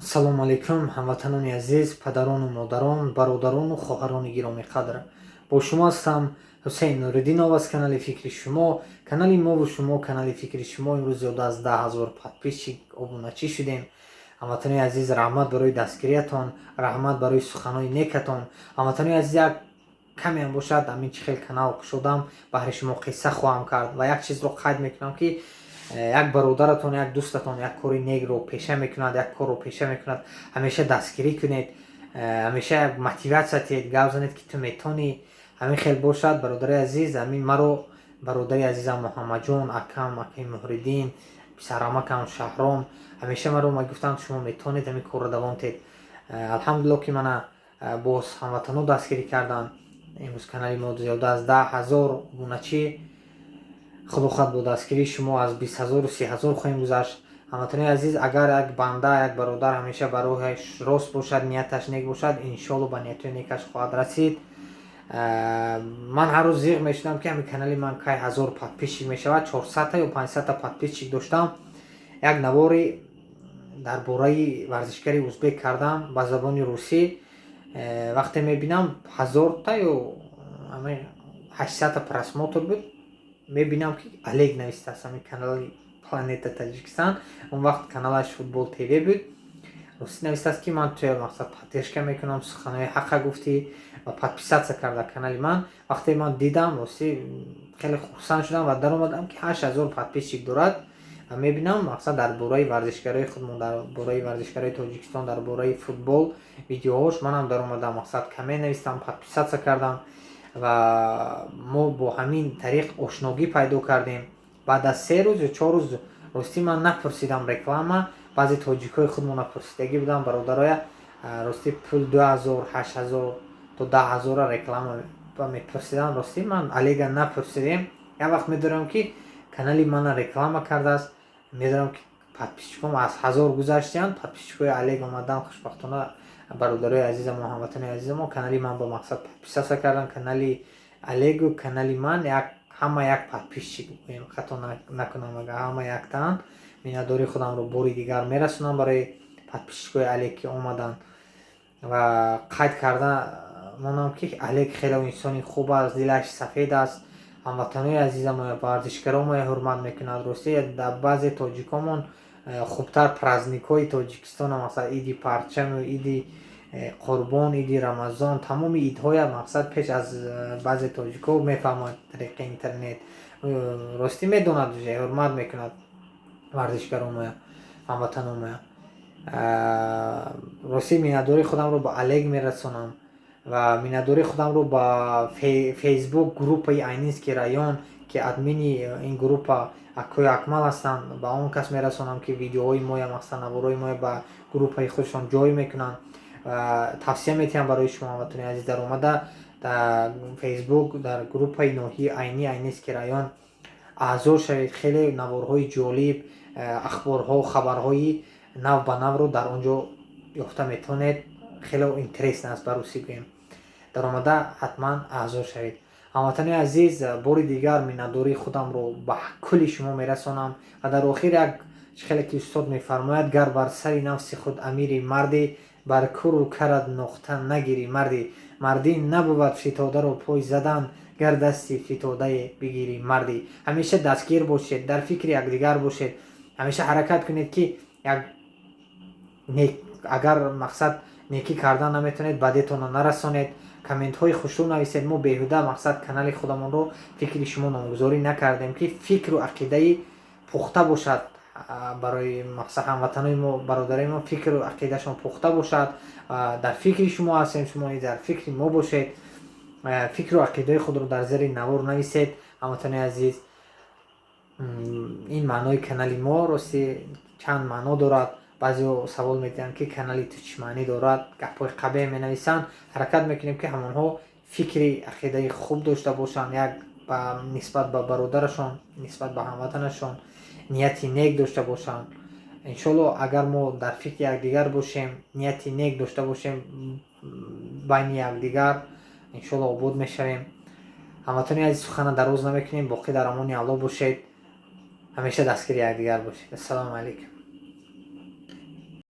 Ассалому алайкум, ҳамватанони азиз, падарону модарон, бародарону хоҳарони гиромиқадр. Бо шумо ҳастам Ҳусейн Нуриддинов аз канали Фикри шумо. Канали мову шумо, канали Фикри шумо, имрӯз зиёда аз 10 000 подписчик, обуначӣ шудем. Ҳамватанони азиз, раҳмат барои дастгириятон, раҳмат барои суханҳои некатон. Ҳамватанони азиз, як камеам бошад, ҳамин чӣ хел канал кушодам, баҳри шумо қисса хоҳам кард ва як чизро қайд мекунам, ки як бародаратон, як дӯстатон як кори некро пеша мекунад, як корро пеша мекунад, ҳамеша дастгирӣ кунед, ҳамеша як мотиватсия диҳед, гап занед, ки ту метонӣ. Ҳамин хел бошад, бародари азиз. Ҳамин маро бародари азизам Муҳаммадҷон акам, акаи Муҳриддин, писарамакам Шаҳром ҳамеша маро мегуфтанд: «Шумо метонед, ҳамин корро давом диҳед». Алҳамдулилло, ки мана боз ҳамватанҳо дастгирӣ карданд. Имрӯз канали мо зиёда аз 10 000 обуначӣ. Худо хоҳад, бо дастгирии шумо аз 20 000-у 30 000 хоҳем гузашт. Ҳамватанони азиз, агар як банда, як бародар ҳамеша ба роҳаш рост бошад, нияташ нек бошад, иншоалло, ба ниятҳои некаш хоҳад расид. Ман ҳар рӯз зиғ мешудам, ки ҳамин канали ман кай 1000 подписчик мешавад. 400-та ё 500-та подписчик доштам. Як навори дар бораи варзишгари узбек кардам ба забони русӣ. Вақте мебинам, 1000-та ё 800-та просмотр буд. Мебинам, ки Олег навистааст, ҳамин канали Планета Таҷикистон, он вақт каналаш Футбол ТВ буд. Ростӣ, навистааст, ки ман туя, мақсад, поддержка мекунам, суханои ҳақа гуфтӣ, ва подписаться карда канали ман. Вақте ман дидам, ростӣ, хеле хурсанд шудам ва даромадам, ки 8000 подписчик дорад, ва мебинам, мақсад, дар бораи варзишгарои худмон, дар бораи варзишгарои Тоҷикистон, дар бораи футбол видеоҳош. Манам даромадам, мақсад, коммент навистам, подписаться кардам ва мо бо ҳамин тариқ ошногӣ пайдо кардем. Баъд аз 3 рӯз ё 4 рӯз, ростӣ, ман напурсидам реклама. Баъзе тоҷикҳои худмона пурсидагӣ будам, бародароя. Ростӣ, пул 2000, 8000 то 10 000-а реклама мепурсидам. Ростӣ, ман Олега напурсидем. Як вақт медонам, ки канали мана реклама кардааст. Медонам, ки подписчиком аз 1000 гузаштиянд. Подписчикои Олег омадан. Хушбахтона, бародарои азизамо, ҳамватанои азизамо канали ман бо мақсад подписаться кардан. Канали Олегу канали ман як, ҳама як подписчик гӯем, хато накунам агар, ҳама яктаанд. Миннатдории худамро бори дигар мерасонам барои подписчикои Олег, ки омаданд, ва қайд карда монам, ки Олег хеле инсони хуб аст, дилаш сафед аст, ҳамватанои азизамо, варзишгаромоя ҳурмат мекунад. Ростӣ, дар баъзе тоҷикомон хубтар праздникҳои Тоҷикистона, масалан, Иди Парчаму Иди Қурбон, Иди Рамазон, тамоми идҳоя, мақсад, пеш аз баъзе тоҷикҳо мефаҳмад тариқи интернет. Ростӣ, медонад, ҳурмат мекунад варзишгаромоя, ҳамватаномоя. Ростӣ, миннатдории худамро ба Олег мерасонам ва миннатдории худамро ба Фейсбук группаи Айнинский район, ки админи ин группа акои Акмал ҳастанд, ба он кас мерасонам, ки видеоҳои моя, мақсад, наворҳои моя ба группаи худшон ҷой мекунанд. Тавсия метиҳам барои шумо, ҳамватанони азиз, даромада дар Фейсбук дар группаи ноҳияи Айни, Айнинский район аъзо шавед. Хеле наворҳои ҷолиб, ахборҳо, хабарҳои нав ба навро дар он ҷо ёфта метавонед. Хеле интересно аст, ба русӣ гӯем. Даромада ҳатман аъзо шавед. Ҳамватанои азиз, бори дигар миннатдории худамро ба кулли шумо мерасонам ва дар охир як хеле ки устод мефармояд: «Гар бар сари нафси худ амири мардӣ, бар куру карат нуқта нагирӣ мардӣ. Мардӣ набувад фитодаро пой задан, гар дасти фитодае бигирӣ мардӣ». Ҳамеша дастгир бошед, дар фикри якдигар бошед, ҳамеша ҳаракат кунед, ки як агар, мақсад, некӣ кардан наметавонед, бадетонро нарасонед. Комментҳои хушрӯ нависед. Мо беҳуда, мақсад, канали худамонро Фикри шумо номгузорӣ накардем, ки фикру ақидаи пухта бошад барои, мақсад, ҳамватанои мо, бародарои мо фикру ақидашон пухта бошад. Дар фикри шумо ҳастем, шумо низ дар фикри мо бошед. Фикру ақидаи худро дар зери навор нависед. Ҳамватанои азиз, ин маънои канали мо, рости, чанд маъно дорад. Баъзеҳо савол медиҳанд, ки канали ту чӣ маънӣ дорад, гапҳои қабеҳ менависанд. Ҳаракат мекунем, ки ҳамонҳо фикри ақидаи хуб дошта бошанд, як нисбат ба бародарашон, нисбат ба ҳамватанашон нияти нек дошта бошанд. Иншоалло, агар мо дар фикри якдигар бошем, нияти нек дошта бошем байни якдигар, иншоалло, обод мешавем. Ҳамватанони азиз, сухана дароз намекунем. Боқӣ дар амони Аллоҳ бошед, ҳамеша дастгири якдигар бошед. Ассалому алайкум.